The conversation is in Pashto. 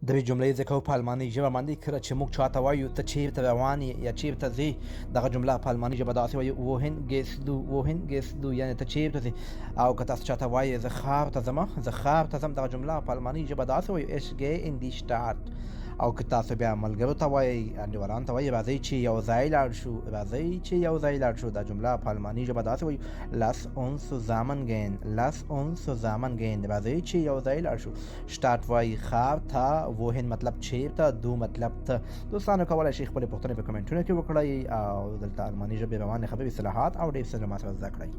درې جملې زده کوو په الماني ژبه باندې. کله چې موږ چاته وایو ته چیرته روان یې یا چیرته ځې، دغه جمله په الماني ژبه داسې وایو: wohin gehst du؟ wohin gehst du؟ یعنې ته چیرته ځې. او که تاسو چاته وایې زه ښار ته ځم، زه ښار ته ځم، دغه جمله په الماني ژبه داسې وایو: ich gehe in die Stadt. او که تاسو بیا ملګرو ته وایئ، انډیوالانو ته وایئ راځئ چې یو ځای لاړ شو، راځئ چې یو ځای لاړ شو، دا جمله په الماني ژبه داسې وایو: lass uns zusammen gehen، lass uns zusammen gehen، راځئ چې یو ځای لاړ شو. Stadt وایي ښار ته، wohin مطلب چیرته، du مطلب ته. دوستانو، کولای شئ خپلې پوښتنې په کمنټونو کې وکړئ او دلته الماني ژبې روانې خبرې، اصطلاحات او ډېر څه له ما سره زده کړئ.